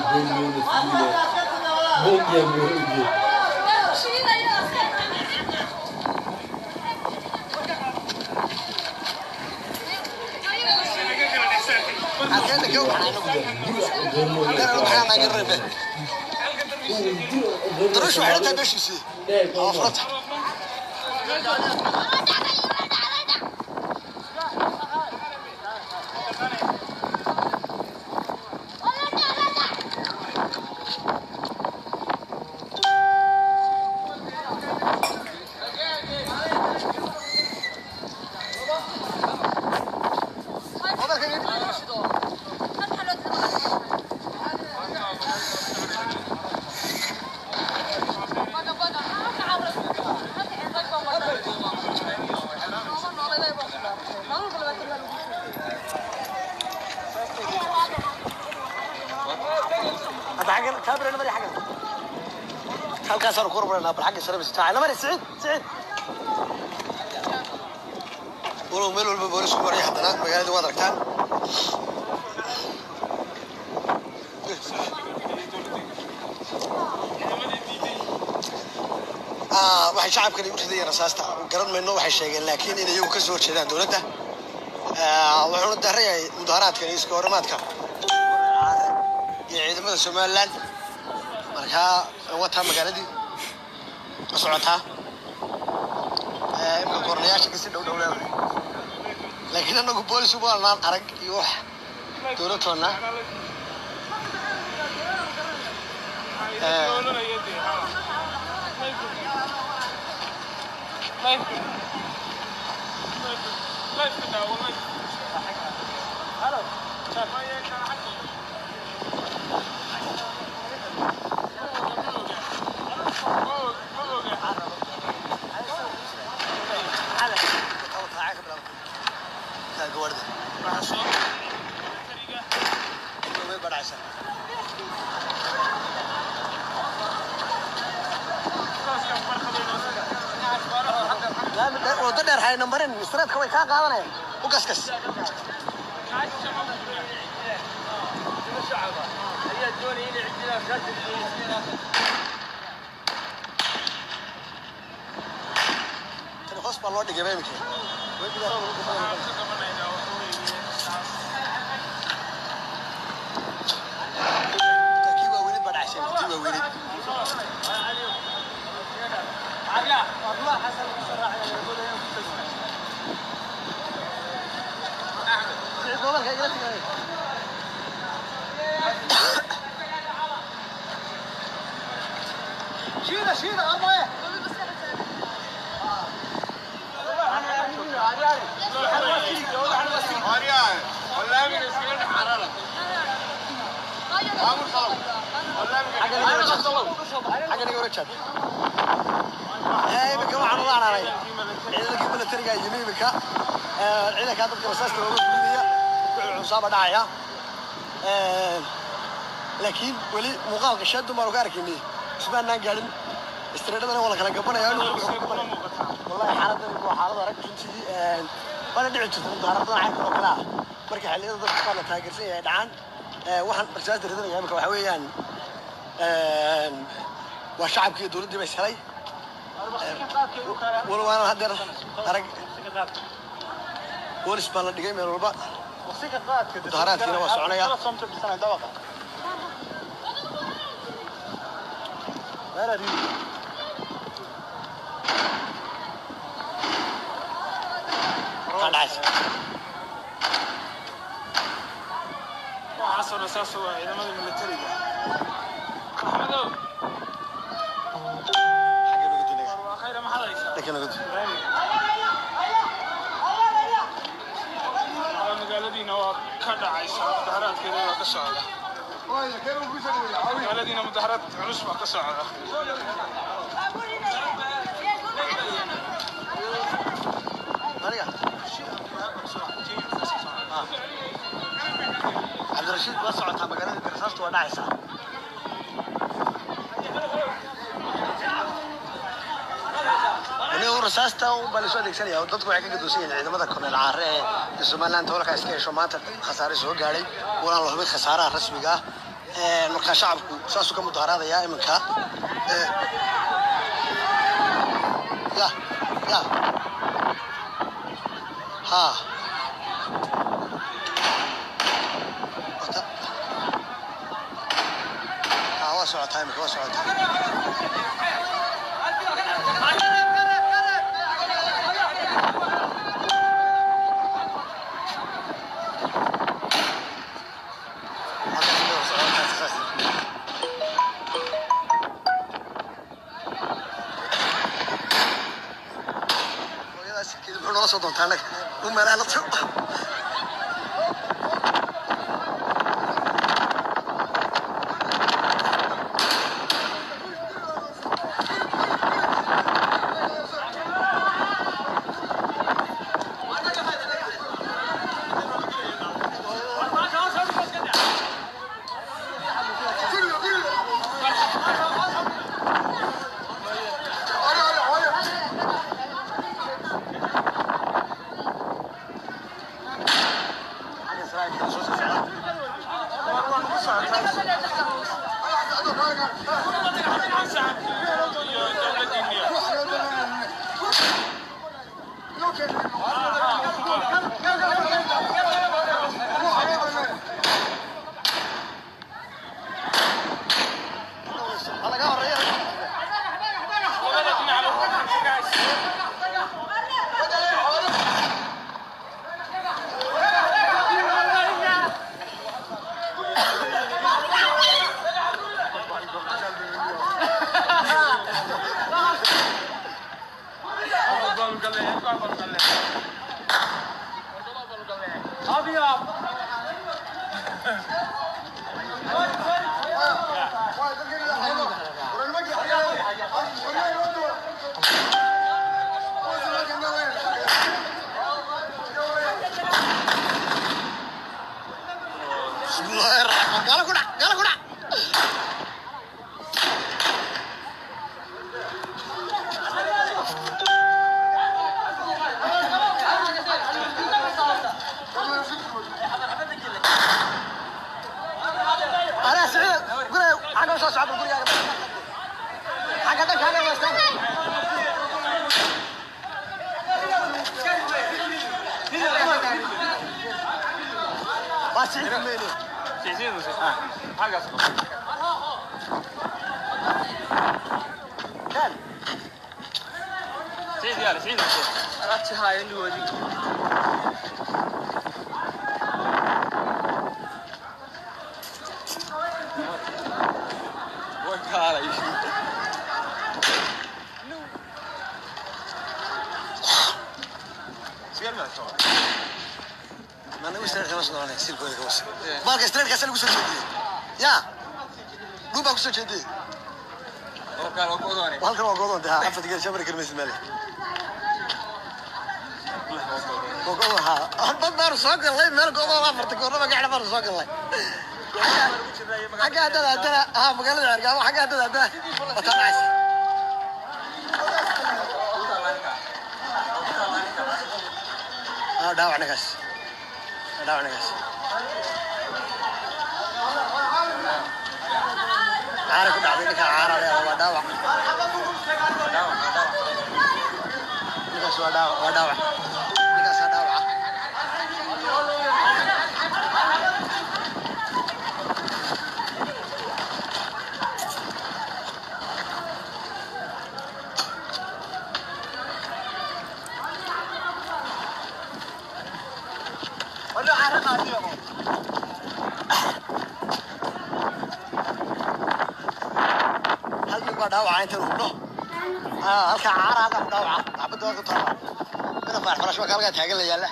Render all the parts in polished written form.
Goyn mayno Hoogyaa mooge. دروش وحدتها باش يسي عفرتها. Halkaasaan ku hormarinaa, bal xagga sare taacay mari. Siciid, Siciid, walow meel walba boolisku maraya, haddana magaalada waad aragtaan. Waxay shacabkani u ridayeen rasaasta, garan mayno waxay sheegeen, laakiin inay iyagu ka soo horjeedaan dowladda. Wuxuuna daaran yahay mudaharaadkan iyo iska horimaadka iyo ciidamada Somaliland. Markaa wataa magaaladii ma socotaa imika kornayaasha kasi dhow dhow leedahay, laakiin anagu boolis umaanaan arag iyo wax dowladtoona. Gawaarida way badhacaysaa. Wado dheer hayna marin, istreetka way kaa qaadanayaan u gasgas. Tani hoos baa loo dhigay ba imika. Kii waaweynid baa dhacaysay, tii waaweynid. Siciid, moobilka igala tegay. Shiida, shiida, armaya. Xagga naga wareeg. Imika waxaan ula cararay ciidankii militariga yimi imika. Ciidankaa dadka rasaasta looga fulinaya, wuxuu cunsaaba dhacaya, laakiin weli muuqaalka shaadun baanu ka arkaynay, ismaanaan gaadhin. Istreedhadana waa la kala gabanaya. Wallahi xaaladan waa xaalad arag runtii, waana dhici jirta mudaharaadada caynkan oo kale ah marka xilliyada dadka qaar la taageersan yahay dhacaan. Waxaan rasaasta ridanaya imika waxa weeyaan waa shacabkii iyo dowladdii ba is helay. Walow aanan haddeer arag, boolis baa la dhigay meel walba, mudaharaadkiina waa soconaya. Where are you? Kaa dhacaysa. Waxaasoo rasaas waa ciidamada militariga, Axmedow. Xagga nagu dunaga. Waa khayra, maxaad haysaa? Dhanka nagu dun. Waa magaaladiina waa ka dhacaysa mudaharaadkeeda, waa ka socda magaaladiina, mudaharaad culus baa ka socda. Aniga Cabdirashiid, waa socotaa magaalada, rasaasta waa dhacaysaa. Anigu rasaasta baa lasoo adeegsanaya. Dadku waxay ka gadoosan yihiin ciidamada Korneel Caare ee Somaliland howlka iska hesho. Maanta khasaare soo gaadhay walaan la hubin khasaaraha rasmiga ah. Markaa shacabku saasuu ka mudaharaadayaa iminka. Ya ya ha ha, waa socotaa iminka, waa socotaa. Muxuu noola soo doontaa annaga u meelaha la tago? Laga horeeya. Bismillaahi raxmaan. Gaala ku dhac, gaala ku dhac. Anaa Siciid guriga xagga soo socda, gurigaaga xagga dhankaaga waa istaag. Waa Siciid meyne. Kan. Ma nagu istreerka la soo silkooda ka wasi. Baalka istreerkaas lagu soo jeediyey. Ya. Dhul baa ku soo jeediyey. Halkan waa godoon ha, afar geed shamar karmaysid male. Waa godoon ha. Bad baanu soo galnay meel godoon, afarta goornaba gacna baanu soo galnay. Xagga haddana haddana ha magaalada Ceergaabo xagga haddana haddana wataa dhacaysa. Ah, dhaawac nagaas. Dhaawac nagaas. Caara ku dhacday ninka, caara leedahay, waa dhaawac. Ninkaas waa dhaawac, waa dhaawac. Ninkaasaa dhaawaca. Hal nin baa dhaawaca intan hubno. Halka caara halkaa ku dhaawaca. Xabadda waa ku taala. Mina faarax farash waa halkaa taagan la yaalla.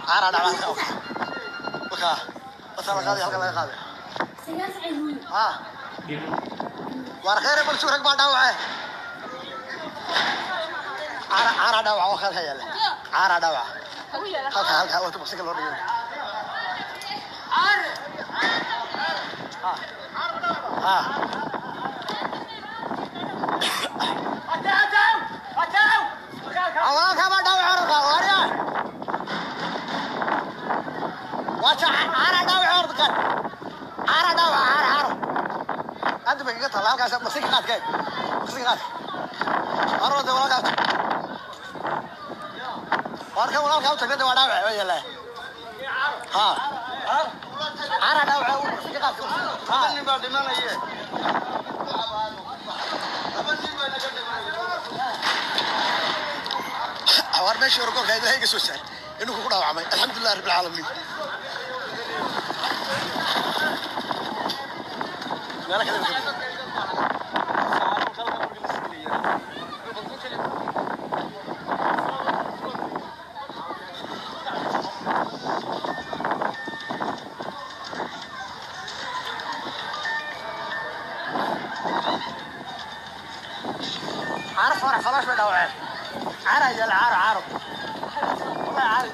Caara dhaawaca halkaa. Wakaa. Wataa la qaaday, halka laga qaaday. Ha. Waar khayr bal suu rag baa dhaawace. Caara, caara dhaawaca waa halkaa yaalla. Caara dhaawaca. Halka halka waa tubaqsiga loo dhigay. Ha. Ha. Walaalkaa baa dhaawac orda, waaryaa. Waata caara dhaawac orda kan. Caara dhaawac. Halkan bay kaga taalla, halkaas maqsinka qaadka eeg, maqsinka qaadka. Arooda walaalkaa u tag, warkan walaalkaa u tagna de waa dhaawac waa yaallaa. Ha, caara dhaawac maqsinka qaadka. Ha, Nin baa dhimanaye. Laba nin baa naga dhimanaye. War meeshii hore goolka ilaahay iga soo saar inuu ku dhaawacmay. Alxamdulilah rabbil caalamiin. Meelo kale ma ka caaro farax falaash bay dhaawaceen. Caara yaala, caaro, caaro, wallahi caaro.